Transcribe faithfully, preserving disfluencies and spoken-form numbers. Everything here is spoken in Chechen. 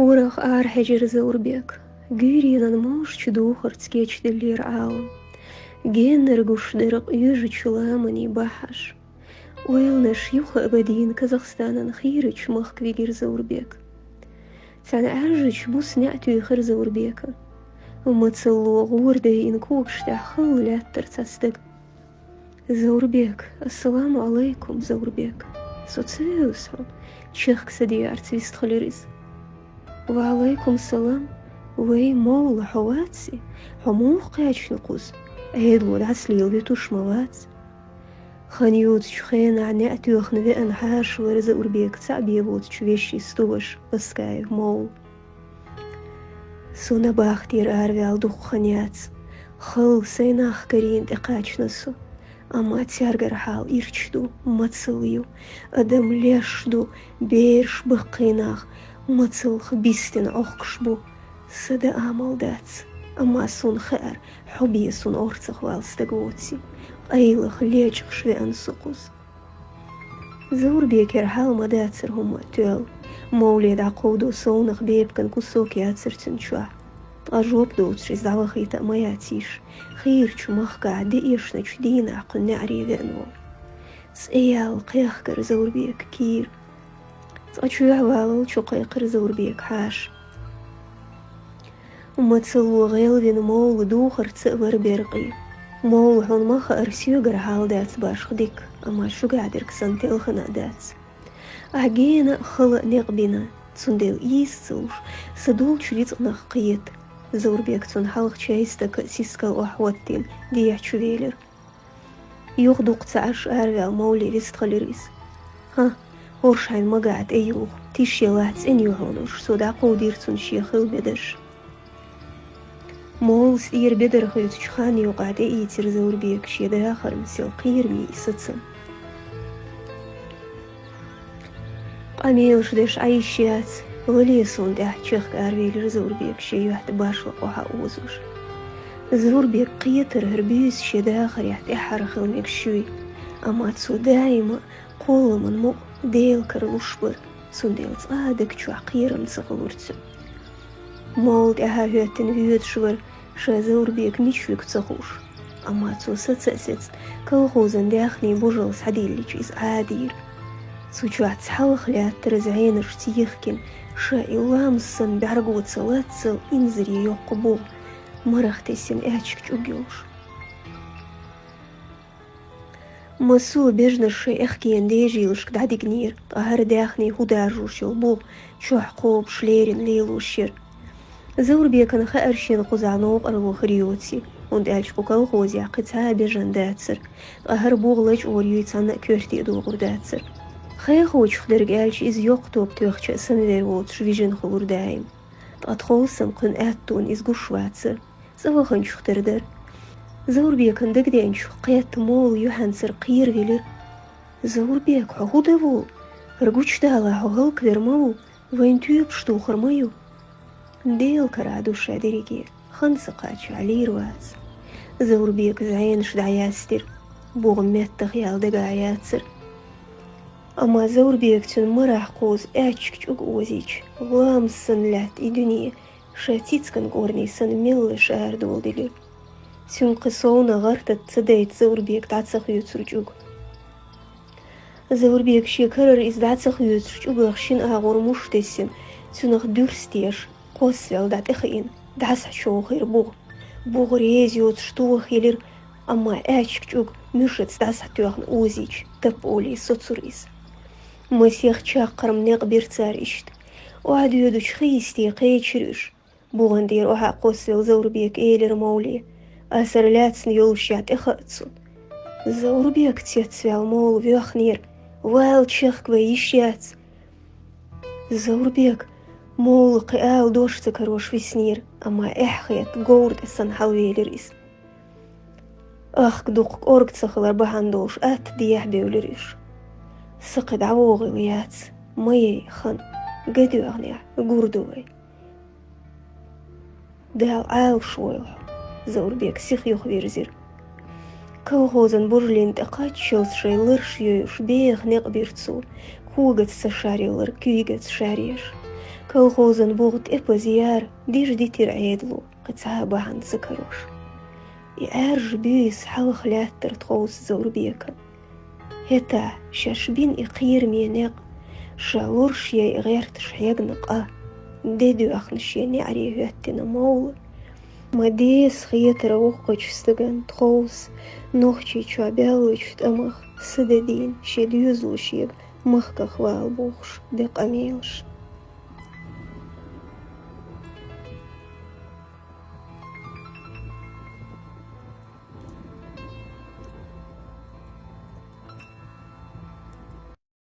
Урагӏ арахьежира Заурбек. Гуьйренан мошачу духарца кечделлера Ӏалам. Геннара гуш дара къоьжачу ламанийн бахьаш. Ойланаш юха а бадийна Казахстанан хийрачу махка вигира Заурбек. Цхьана Ӏаьржачу буса неӀ туьйхира Заурбека. Мацалло гӀора дайина когаш тӀехь хала лаьттара цхьа стаг. «Заурбек, ассаламу Ӏалайкум, Заурбек! Со ца вевза хьуна?» — чехка садаьӀарца вистхилира иза. «Ва Ӏалайкум салам! Вай, мовла, хьо ваций? Хьо муха кхаьчна кхуза? Ӏедало дӀасалела вуьтуш ма вац?» Хан юьйцучу хенахь неӀ тоьхна веана хьаша вара Заурбека цхьаъ бен воцучу вешин сту ваша Паскаев Мовла. «Со набахтера араваьлла дукха хан яц. Хала сайн нах карийна тӀекхаьчна со. Амма цаьргара хьал ирча ду, мацалла ю. Адам леш ду, бераш, баккхий нах, мацаллах бистина Ӏохкуш бу. Сан дан амал дац. Амма суна хаьара, хьо бен суна орцахвала стаг воций. Къайлаха лечкъаш веана со кхуза». Заурбекера хьал ма дацара хӀумма а тоьлла. Мовле дӀакховдо совнаха бепиган кусок яцара цуьнан чохь. Ткъа жоп доцуш иза дӀавахийта а ма яц йиш, хийрачу махкахь деэшначу дийнахь кхуьнан неӀаре веана волу. ЦӀе яьлла кхехкара Заурбека кийра. Цкъа чоьхьа валалц чукхайкхира Заурбека хьаша. Мацалло гӀелвина Мовла духарца а вара беркъе. «Мовла, хьуна ма хаьара, соьгара хьал дац башха дика, амма шуьгахь дерг санна телхина а дац. Ахь гена а, хала а некъ бина, цундела ийса ца луш, сан долчу рицкъанах кхета». Заурбек цунна хьалха чай стака а сискал охьахӀоттийна, дехьа чу велира. Юха дукха ца Ӏаш араваьлла Мовле вистхилира иза. «ХӀан, хӀорш хьайна магахь тӀеюха, тиша елахь цӀена ю хьуна уьш, со дӀакховдийра цунна шен хилла бедарш». Мовлас тӀера бедар хуьйцучу хан юкъахь тӀеийцира Заурбека шен дахаран сел кхераме сацам. «Къамелаш деш Ӏайш яц, вале суна тӀехь», — чехка аравелира Заурбека шен юьхь тӀе башха къохьа озош. Заурбека кхетара хӀара буьйса шен дахарехь тӀаьххьара хила мегаш юй, амма цо даима а кхолламан мукъ Делан кара луш бара, цундела цкъа а даг чохь кхерам ца хилира цуьнан. Мовла тӀаьхьа хӀоьттина воьдуш вара, ша Заурбека мича вуьгу ца хууш. Амма цо саца а сецна, колхозан даьхни божал схьадиллича иза Ӏадийра. Цу чохь цхьалха лаьттара зӀенашца йихкина, ша и ламаз санна бӀаьрго ца лаццал инзаре йоккха бугӀа, марах тесина аьчка чӀуг йолуш. Массо а бежанаш шайн аьхкенан дежийлашка дӀадигнера, ткъа хӀара даьхни хӀун даржош йолу бугӀа чохь кхобуш лерина лелош яра. Заурбекана хаьара шена кхузахь новкъарло хир йоций, хӀунда аьлча кху колхозехь кхин цхьа а бежан дацара, ткъа хӀара бугӀа лачкъор юй цхьанна а коьрте а догӀур дацара. Хехочух дерг аьлча, иза йоккха топ тоьхча а самавер воцуш вижина хуьлура даим. Ткъа тховсам кхуьнан аьттонна иза гуш вацара. ЦӀа ваханчух тера дара. Заурбекан дагадеанчух кхетта Мовла юьхьанцара кхеравелира. «Заурбек, хьо хӀун дан волу? ХӀара гучудалахь хьо хӀаллаквер ма ву, вайна тоьпаш тухур ма ю». Делан карахь ду ша дерриге, хан ца кхаччалц лийр вац. Заурбека зӀенаш дӀаяьстира, бугӀа меттах яла дагахь яцара. Амма Заурбека цуьнан марахь кхозу аьчка чӀуг озийча, ламаз санна лаьтта и дуьне, ша цицкан кӀорни санна мелла шаьра доладелира. Цуьнга кхин совнаха гӀартат ца дайта Заурбека дӀа ца хоьцура чӀуг. Заурбека шен карара иза дӀа ца хоьцуш чӀугах шина агӀор муш тесина, цуьнах дуьрс теша, кхоссавелла дӀа тӀехиъна, дӀасахьчохийра бугӀа. БугӀа реза йоцуш тоха елира, амма аьчка чӀуг муьшаца дӀасахьтоьхна озийча, таппа олий соцура иза. Масех чаккхарма некъ бира цара иштта. Охьадоьдучу хи йисте кхечира уьш. БугӀан тӀера охьа а кхоссавелла Заурбека элира Мовле: «Ас хӀара лаьцна йолушехь тӀехаа цунна». Заурбек цецваьлла Мовла воьхнера: «Вала, чехка вай, йиш яц». Заурбек, Мовла кхин ала дош ца карош виснера, амма эхь хетта говра тӀе санна хьалавелира иза. Ахка дукха кӀорга ца хилар бахьана долуш атта дехьа бевлира уьш. Сан кхин дӀавогӀийла яц, ма яй хан, ган доьгӀнехь гур ду вай. Дала Ӏалашвойла хьо, Заурбек сиха юхавирзира. Колхозан божаллина тӀе кхаччалц шайн ларш йойуш беха некъ бира цо, когаца ца шаръялар куьйгаца шаръеш. Колхозан бугӀа тӀепаза яр дижа дитира Ӏедало, кхы цхьа а бахьана ца карош. И Ӏаьржа буьйса хьалха лаьттар тховса Зоврбека. ХӀетахь шаьш бина и кхераме некъ, ша лурш яй гӀерташ хьегна къа, де доьхна шен неӀаре хӀоьттина мовла, ма деза хетара воккхачу стаган тховса, Нохчийчохь баьллачу тӀамах са де дийна шен доьзалшка махках вала бохуш де къамелаш.